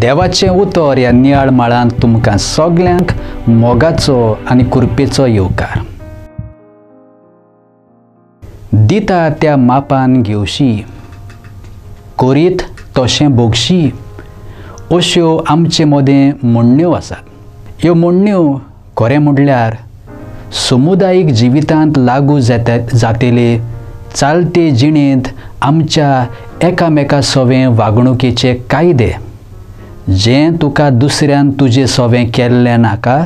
देवाचें उतर ह्या नियाळ माळांत तुमकां सगल्यांक मोगाचो आनी कृपेचो येवकार. दिता त्या मापान घेवशी, करीत तशें भोगशी, अश्यो आमचे मदें म्हणण्यो आसात. ह्यो म्हणण्यो खरें म्हणल्यार समुदायीक जिवितांत लागू जातेले चालते जिणेंत आमच्या एकामेका सवें वागणुकेचे कायदे. जें तुका दुसऱ्यान तुजे सवें केल्लें नाका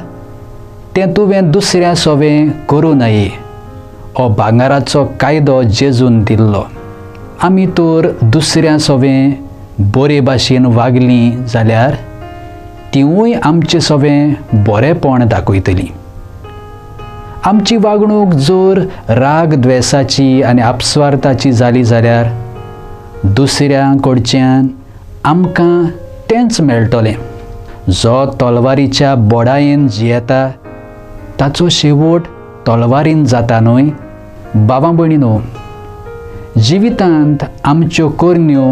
तें तुवें दुसऱ्या सवें करूं नये, हो भांगराचो कायदो जेजून दिल्लो. आमी तर दुसऱ्या सवें बरे भाशेन वागलीं जाल्यार तिवूय आमचे सवें बरेंपण दाखयतलीं. आमची वागणूक जर राग द्वेसाची आनी आपस्वार्थाची जाली जाल्यार दुसऱ्या कडच्यान आमकां तेंच मेळटलें. जो तलवारीच्या बोडायेन जियेता ताचो शेवट तलवारीन जाता न्हय? बाबा भयणीनो, जिवितांत आमच्यो करण्यो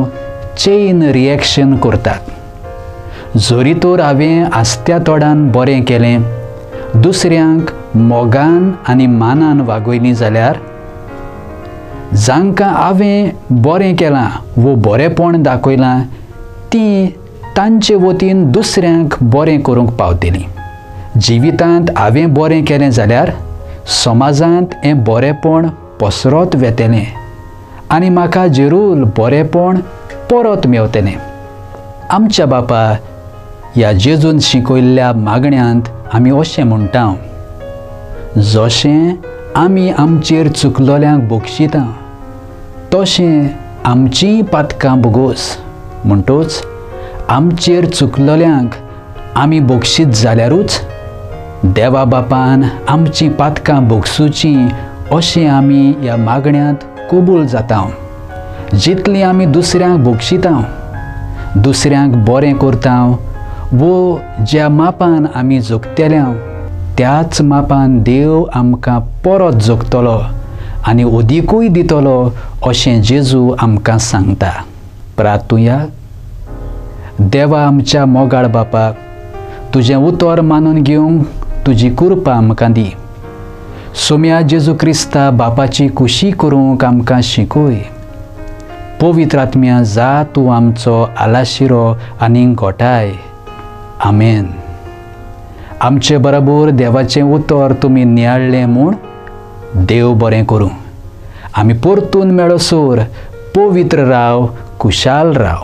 चेन रिएक्शन करतात. जरी तर हांवें आस्त्या तोडान बरें केलें, दुसऱ्यांक मोगान आनी मानान वागयलीं जाल्यार जांकां हांवें बरें केलां वो बरेंपण दाखयलां तीं तांचे वतीन दुसऱ्यांक बरें करूंक पावतलीं. जिवितांत हांवें बरें केलें जाल्यार समाजांत हें बरेंपण पसरत वेतलें आनी म्हाका जरूर बरेंपण परत मेवतलें. आमच्या बापा ह्या जेजून शिकयल्ल्या मागण्यांत आमी अशें म्हणटा, जशें आमी आमचेर चुकलोल्यांक बक्षिता तशें आमचींय पातकां भोगोस. म्हणटोच आमचेर चुकलोल्यांक आमी बक्षीत जाल्यारूच देवा बापान आमचीं पातकां भोगसुचीं अशें आमी ह्या मागण्यांत कबूल जाता. जितलीं आमी दुसऱ्यांक बक्षिता, दुसऱ्यांक बरें करता वो ज्या मापान आमी जगतल्या त्याच मापान देव आमकां परत जगतलो आनी अदिकूय दितलो अशें जेजू आमकां सांगता. प्रार्थुया. देवा आमच्या मोगाळ बापा, तुजें उतर मानून घेवंक तुजी कृपा आमकां दी. सोम्या जेजू क्रिस्ता बापाची खुशी करूंक आमकां शिकय. पवित्र आत्म्या जा तूं आमचो आलाशिरो आनी घोटाय. आमेन. आमचे बरोबर देवाचें उतर तुमी नियाळ्ळें म्हूण देव बरें करूं. आमी परतून मेळसर पवित्र राव, खुशाल राव.